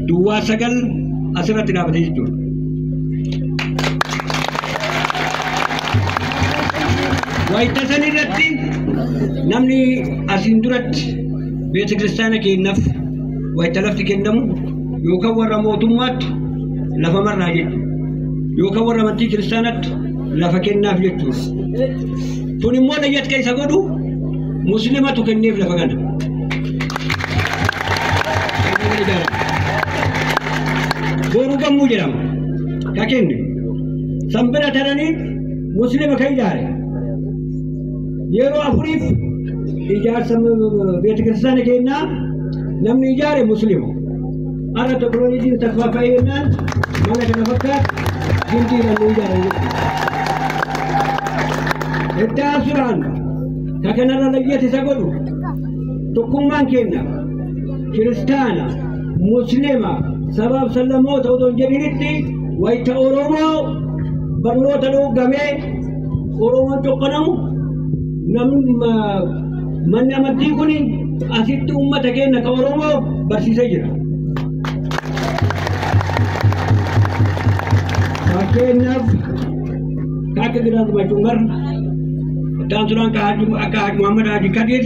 Duwwaa 9 asirratti dhaabatee jechuudha. Wayita san irratti namni asiin duratti beeta kiristaana keenyaaf wayita lafti kennamu yookaan warra mootummaatti lafa marraa jechuudha. Yookaan warra amantii kiristaanaatti lafa kennaaf jechuudha. Kun immoo layyat keessa godhu muslimatu kenneef lafa kana. Boru gammuu jedhama. Ka kenne. San bira taranii muslima kan ijaare. Yeroo afuriif ijaarsa beeta kiristaana kennaa namni ijaare muslima. Har'a teknooloojiin tasfaafa'ee jennaan mana kana fakkaatu gimbiidhaan nu ijaaran jechuudha. Itti aansuudhaan ka kanarra layyat isa godhu tokkummaan keenya kiristaana, muslima, sabaaf sablammoota otoo hin jedhinitti wayita Oromoo barnoota dhooggamee Oromoon coqqanamu namni manni amantii kun asitti uummata keenya ka Oromoo barsiisee jira. Fakkeenyaaf akka Giraazmaach Umar, itti aansuudhaan akka Haji Muhammad Haji Kadir,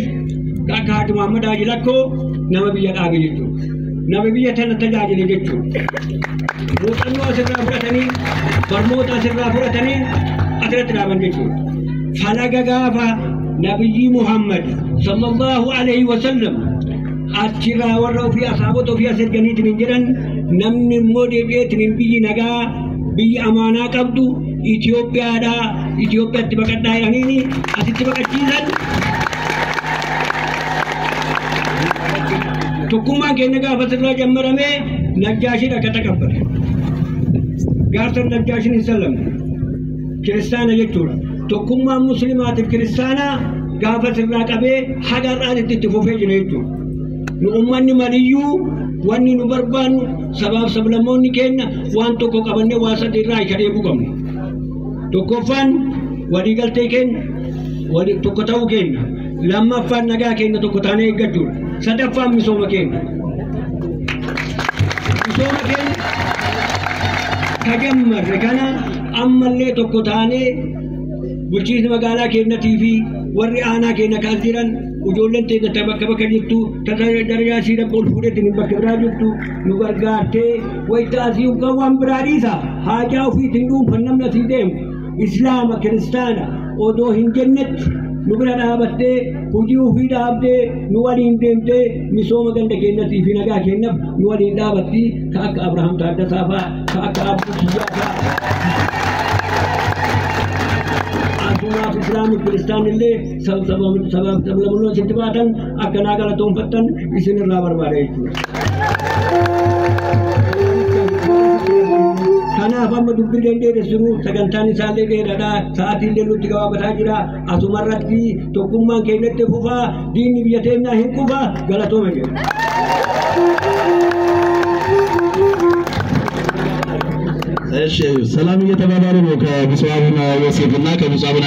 akka Haji Muhammad Haji Lakkoo nama biyya dhaabe jechuudha. Nama biyya tana tajaajile jechuudha. Muuxannoo asirraa fudhatanii, barnoota asirraa fudhatanii asirratti dhaaban jechuudha. Falaga gaafa Nabiyyi Muhammad sallallahu alaihi wasallam achirraa warra ofii asaabota ofii as erganiitiin hin jedhan namni immoo deebi'eetiin hin biyyi nagaa biyyi amaanaa qabdu Itoophiyaadhaa Itoophiyaatti baqadhaa jedhaniini asitti baqachiisan. Tokkummaan keenya gaafa sirraa jammaramee Najjaashiin akka taqabbale. Gaafsan Najjaashiin hin sallamne. Kiristaana jechuudha. Tokkummaan musliimaatiif kiristaanaa gaafa sirraa qabee haga har'aatitti itti fufee jira jechuudha. Nu uummanni maliyyuu wanni nu barbaannu sabaaf sablammoonni keenya waan tokko qabannee waan sadii irraa isa dheebuu qabna. Tokkoffaan waliigaltee keenya tokko ta'uu keenya. Lammaffaan nagaa keenya tokko taanee eeggachuudha. Sadaffaan misooma keenya. Misooma keenya ka jammarre kana ammallee tokko taanee bulchiinsi magaalaa keenyatii fi warri aanaa keenya kaas jiran ijoolleen teenya ta bakka bakka jirtu darajaa ishii dhaqqa ol fuudheetiin bakka biraa jirtu nu gargaartee wayita asii kan waan biraa dhiisa haajaa ofiitiin dhuunfan namni asii deemu islaama kiristaana odoo hin jennetti nu bira dhaabattee hojii ofii dhaabdee nu waliin deemtee misooma ganda keenyatii fi nagaa keenyaaf nu waliin dhaabatti ka akka Abrahaam Taaddasaa fa'aa ka akka Abduu Kiyyaa fa'aa. Asumaaf islaamii kiristaan illee sabaaf sablammoonni asitti baatan akkanaa galatoonfattan isin irraa barbaada jechuudha. Kanaaf amma dubbii dheeressinu sagantaan isaallee dheeraadha sa'aatiin illee nutti gabaabataa jira asumarratti tokkummaan keenyatti fufaa diinni biyya teenyaa hin kufaa galatooma jedha. እሺ ሰላም እየተባባሉ ነው ከብፁዕ አቡነ ዮሴፍ እና ከብፁዕ አቡነ